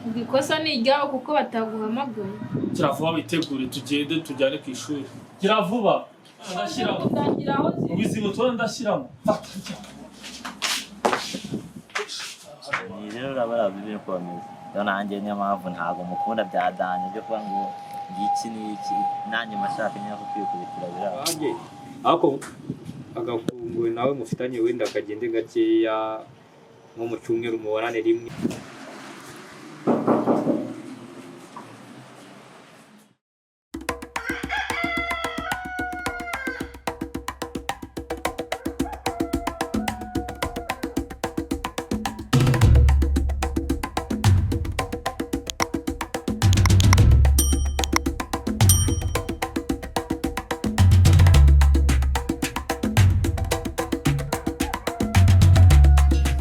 Ubwo ikosa ni iryawe kuko bataguhamagaye. Gira vuba witegure, tugende tujyane ku ishuri. Gira vuba, ndashyiramo. Ndagira aho ziri. Ubu izi nkweto ndashyiramo. Fata, jya. Ni rero urabona biri uko bameze. Rero nanjye niyo mpamvu ntabwo mukunda bya danger byo kuvuga ngo ngiki n'iki, nanjye mashaka nyine ko kwikubitira biranga. Nanjye ariko agakungu nawe mufitanye wenda kagende gakeya, nko mu cyumweru mubonane rimwe.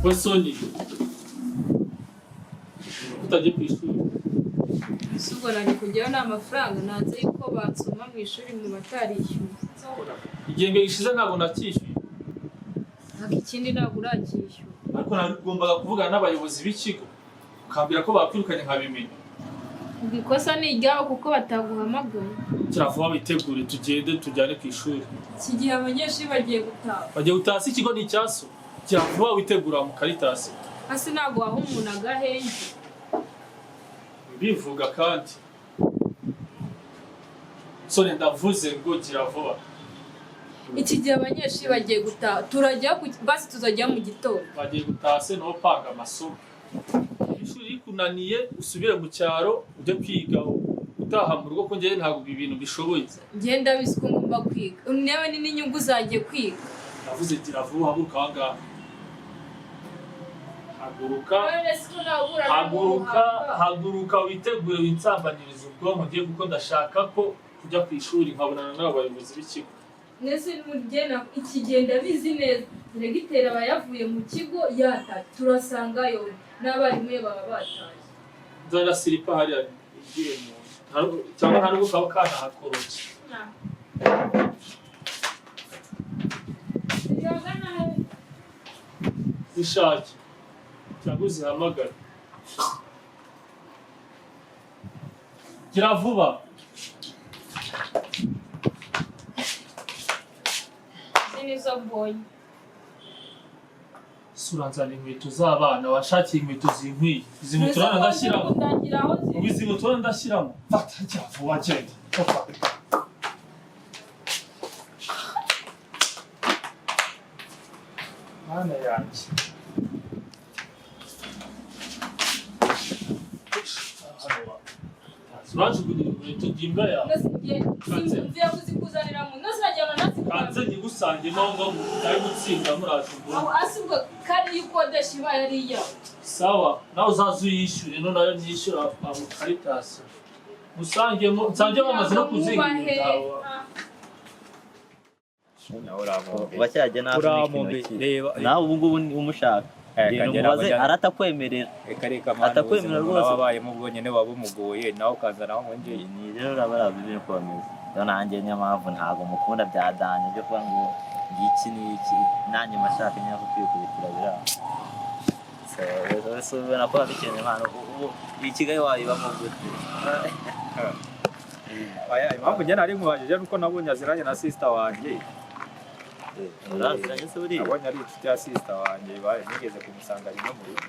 We Soni, utagiye ku ishuri? Ese ubwo nari kujyayo nta mafaranga? Nanze yuko bansoma mu ishuri mu batarishyuye. Igihembwe gishize ntabwo nakishyuye. Ariko ikindi ntabwo uracyishyura. Ariko nagombaga kuvugana n'abayobozi b'ikigo, ukambwira ko bakwirukanye nkabimenya. Ubwo ikosa ni iryawe kuko bataguhamagaye. Gira vuba witegure, tugende tujyane ku ishuri. Iki gihe abanyeshuri bagiye gutaha. Bagiye gutaha se? Ikigo ni icyaso? Gira vuba witegura mu karitasi. Hasi ntabwo waha umuntu agahenge. Mbivuga kandi, Soni, ndavuze ngo gira vuba. Iki gihe abanyeshuri bagiye gutaha, turajya ku basi, tuzajya mu gitondo. Bagiye gutaha se niho panga amasomo? Ishuri rikunaniye usubire mu cyaro ujye kwiga utaha mu rugo, ko njyewe ntabwo ibi bintu bishoboye. Ngenda bizi ko ngomba kwiga, newe ni n'inyungu zanjye kwiga. Ndavuze gira vuba, haguruka aha ngaha, haguruka. None se ko nabura? Haguruka, haguruka witegure, witsambanirize ubwonko ngiye, kuko ndashaka ko kujya ku ishuri nkabonana n'abo bayobozi b'ikigo. Mwese mugena iki gihe, ndabizi neza diregiteri aba yavuye mu kigo yatashye, turasangayo n'abarimu be baba batashye. Nzana silipa hariya igiye mu nzu, cyangwa nta n'ubwo kaba kanahakorotse. Zishake cyangwa uzihamagare. Gira vuba. Izi nizo mbonye. Sura, nzana inkweto z'abana washakiye, inkweto zinkwiye. Izi nkweto urabona ndashyiramo? Ndagira aho Ubu ziri. izi nkweto urabona ndashyiramo? Fata, gira vuba, genda. Fata. Mana yanjye! Uranjugunyira inkweto ngimbwa yawe. None se ngiye simvuye kuzikuzanira mu nose urajyana nazikuzanira. Kanze nyigusangemo aho ngaho mutari gutsinda murajugunya. Aho asubwo kandi iyo ukodesha ibaye ari iyawe. Sawa, nawe uzaze uyishyure, no nayo nyishyura mu karitasi musangemo, nsange bamaze no kuzinga Mwubahe. ibitabo. Nawe uramumbeye. Kuba cyajya nawe Uramumbeye. intoki. Reba. Nawe ubu ngubu ni umushaka. Eh, Genda kagera umubaze, aratakwemerera. Reka reka mwana, Atakwemera ubuzima umuntu rwose. aba abayemo ubwo nyine buba bumugoye, nawe ukazanaho ngo njye. Ni rero urabona biri uko bameze. Rero nanjye niyo mpamvu ntabwo mukunda bya danger byo kuvuga ngo ngiki n'iki, nanjye mashaka nyine ko kwikubitira biranga. So, ese ubona ko babikeneye impano ubu iyi Kigali wayibamo gute? Aya, impamvu njye nari nkubajije nuko nabonye aziranye na sister wanjye. Uraziranye se buriya? Nabonye ari inshuti ya sister wanjye, baye nigeze kumusanga rimwe mu rugo.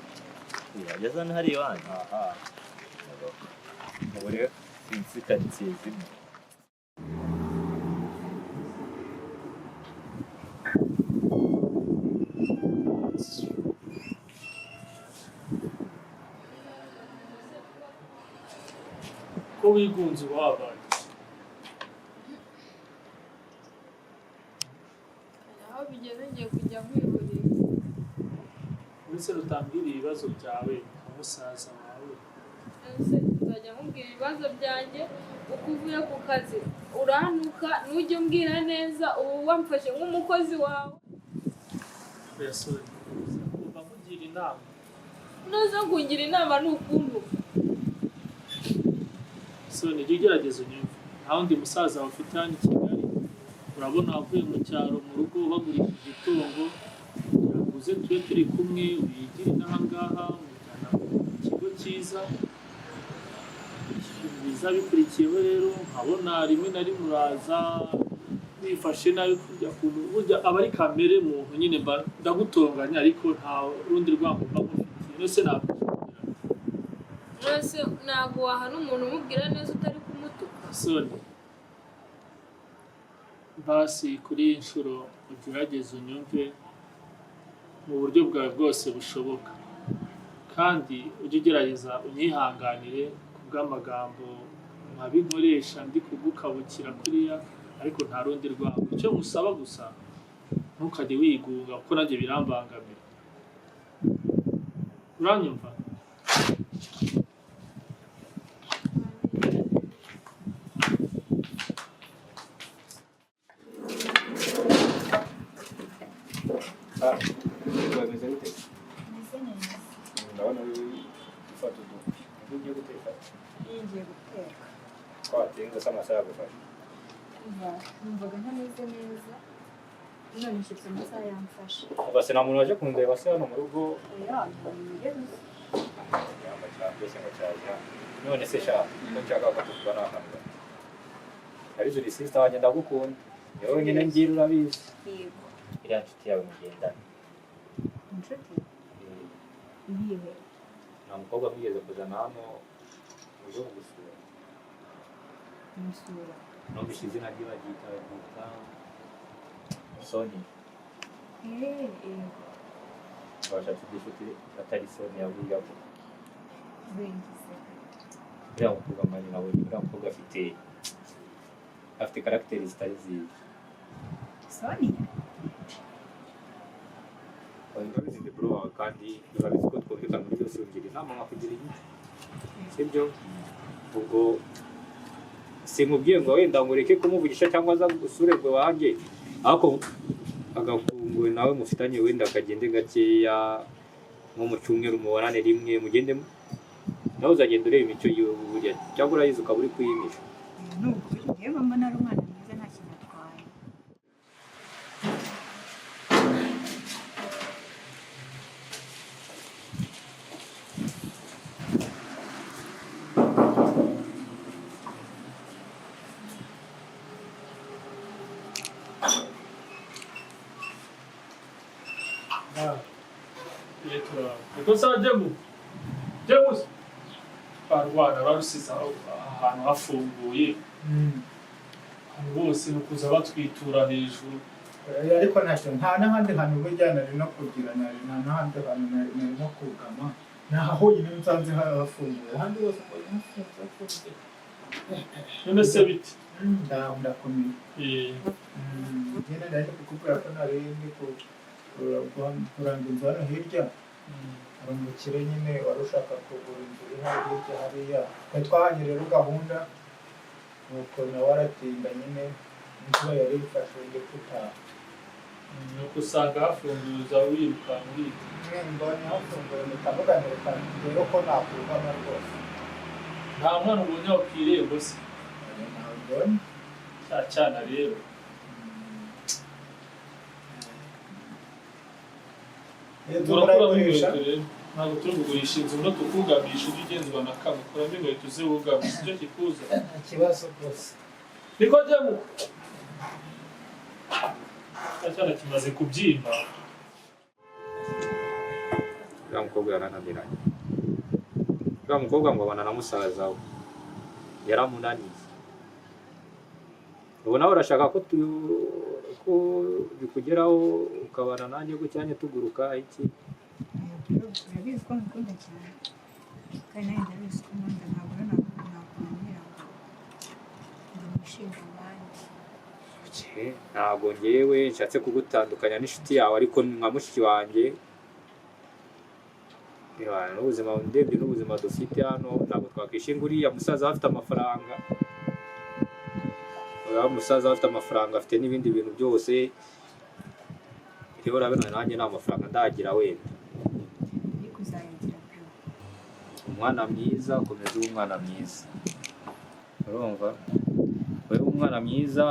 Ageze hano hari iwanyu? Aha, ubu rero sinzi karitsiye zimwe. Ko wigunze, wabaye? Aho bigeze ngiye kujya nkwihorera. Uretse rutambwira ibibazo byawe nka musaza wawe. Ese nzajya nkubwira ibibazo byanjye uko uvuye ku kazi urahanuka, ntujye umbwira neza, ubu wamfashe nk'umukozi wawe. Oya Soni, ngomba kugira inama. Nuza kungira inama ni ukuntu. Soni, jya ugerageza unyumve. Nta wundi musaza wawe ufite hano i Kigali. Urabona wavuye mu cyaro, mu rugo bagurishije itungo kugira ngo uze tube turi kumwe, wigire inaha ngaha, umujyana mu kigo cyiza. Biza bikurikiyeho rero nkabona rimwe na rimwe uraza wifashe nabi, kurya kuntu burya aba ari kamere muntu nyine, mba ndagutonganya ariko nta rundi rwango mba nkufitiye. None se nakugira Mwese ntabwo wahana umuntu umubwira neza utari kumutuka. Soni, basi kuri iyi nshuro ugerageze unyumve mu buryo bwawe bwose bushoboka, kandi ujye ugerageza unyihanganire ku bw'amagambo mabi nkoresha ndi kugukabukira kuriya, ariko nta rundi rwango. Icyo musaba gusa, ntukajye wigunga kuko nanjye birambangamira. Uranyumva? Bimeze bite? Meze neza. Ndabona uri gufata udufi. Nibwo ugiye guteka? Ngiye guteka. Twatinze se amasaha yagufashe? Umva, numvaga ntameze neza. None nshyitse amasaha yamfashe. Ubwo se nta muntu waje kundeba se hano mu rugo? Oya, ntabwo nigeze. Yamba cyambeshya ngo cyaje hano. None se sha, ko nshaka ko tuvugana ahantu gato. Arizo uri sister wanjye, ndagukunda. Ni wowe nyine ngira, urabizi. Yego. Iriya nshuti yawe mugendana. Inshuti? Iyihe? Nta mukobwa mwigeze kuzana hano uje kugusura? Umusura. Numvise izina rye baryita Soni. Eh, yego. Bashatse indi nshuti atari Soni yabwiye ko Bengize. uriya mukobwa mani nabonye uriya mukobwa afite caractère zitari nziza. Sonia? Urabizi ndi bro wawe, kandi urabizi ko twumvikana muri byose, ungira inama nkakugira igiti, sibyo? Ubwo sinkubwiye ngo wenda ngo ureke kumuvugisha cyangwa aza usure ngo wanjye, ariko agakunguwe nawe mufitanye wenda kagende gakeya, nko mu cyumweru mubonane rimwe, mugende nawe uzagenda ureba imico yiwe burya, cyangwa urayizi ukaba uri kuyimisha. Ni ukuri, njyewe mama nari umwana mwiza, nta kintu atwaye. Niko sa Jemu. James barwana barusize aho ahantu hafunguye, ahantu bose ni ukuza batwitura hejuru. Ariko ntacyo, nta n'ahandi hantu burya nari no kugira, nari nta n'ahandi hantu nari no kugama, ni aha honyine nsanze hafunguye, ahandi hose mbonye hafunze hafunze. None se bite? Ndaho ndakomeye. Nyine nari ndi kukubwira ko nari ndi kuranga inzu hano hirya. Hari umukire nyine wari ushaka kugura inzu iri hano hirya hariya, twari twahanye rero gahunda, nuko nawe aratinda nyine, imvura yari ifashe ndi gutaha. Nuko usanga hafunguza wiruka muri Mbonye hafunguye mpita mvuga nti reka rero ko nakugama rwose. Nta mwana ubonye aho ku irembo se? Oya, ntawe mbonye. Cya cyana rero. Iyo nzu Turakuramo murayigurisha? inkweto rero, ntabwo turi kugurisha inzu no tukugamisha, ujye ugenzwa na kamwe, kuramo inkweto uze wugamisha icyo kikuza. Nta kibazo rwose. Niko Jemu, cya cyana kimaze kubyimba. Uriya mukobwa yarananiranye. Uriya mukobwa ngo abana na musaza we, yaramunaniye. Ubu nawe urashaka ko bikugeraho ukabana nanjye gutya tuguruka iki? Urabizi ko mukunda cyane, kandi nanjye ndabizi ko nkunda. Ntabwo rero nakunanira ngo mushinge abandi. Okay, ntabwo ngewe nshatse kugutandukanya n'inshuti yawe, ariko nka mushiki wanjye, reba n'ubuzima ndebye n'ubuzima dufite hano, ntabwo twakwishinga uriya musaza afite amafaranga. Uriya musaza afite amafaranga, afite n'ibindi bintu byose. Rero urabona nanjye nta mafaranga ndagira wenda. Ariko uzayagira, bro. Umwana mwiza, komeza ube umwana mwiza, urumva? Ube umwana mwiza,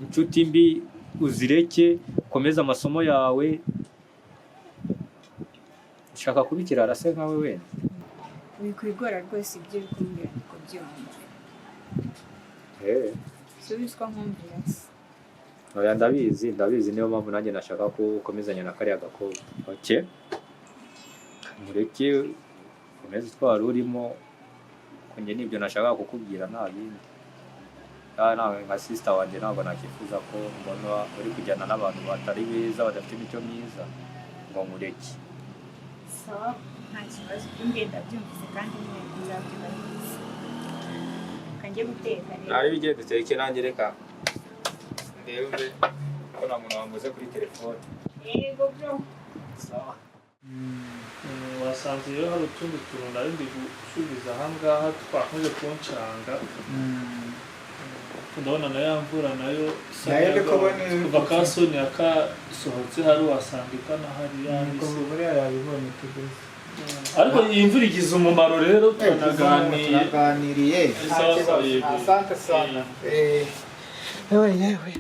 inshuti mbi uzireke, komeza amasomo yawe. Ushaka kuba ikirara se nkawe wenda? Wikwigora rwose, ibyo uri kumbwira ndi kubyumva. Subiza ko nkumvira se? Oya, ndabizi, ndabizi. Niyo mpamvu nanjye nashaka ko ukomezanya na kariya gakobwa. Okay, mureke ukomeze utwara urimo, ko njye nibyo nashakaga kukubwira, nta bindi. Kandi nawe nka sister wanjye ntabwo nakifuza ko mbona uri kujyana n'abantu batari beza, badafite imico myiza, ngo nkureke. Sawa, nta kibazo. Ibyo umbwiye ndabyumvise kandi nyine nzabyubahiriza. Reka njye guteka rero. Nari bigende uteke, nanjye reka ndebe ko nta muntu wambuze kuri telefone. Yego bro. Sawa. Wasanze rero hari utundi tuntu nari ndi gusubiza ahangaha twakomeje kuncanga. Ndabona na ya mvura nayo isa Nayo ndi kubona kuva ka Sonia kasohotse, hari wasanga itanahari Nuko yahise. buriya yabibonye tugeze. Ariko iyi mvura igize umumaro rero, turanaganiye. Turaganiriye. Sawa sawa, yego. Asante sana. Yewe yewe.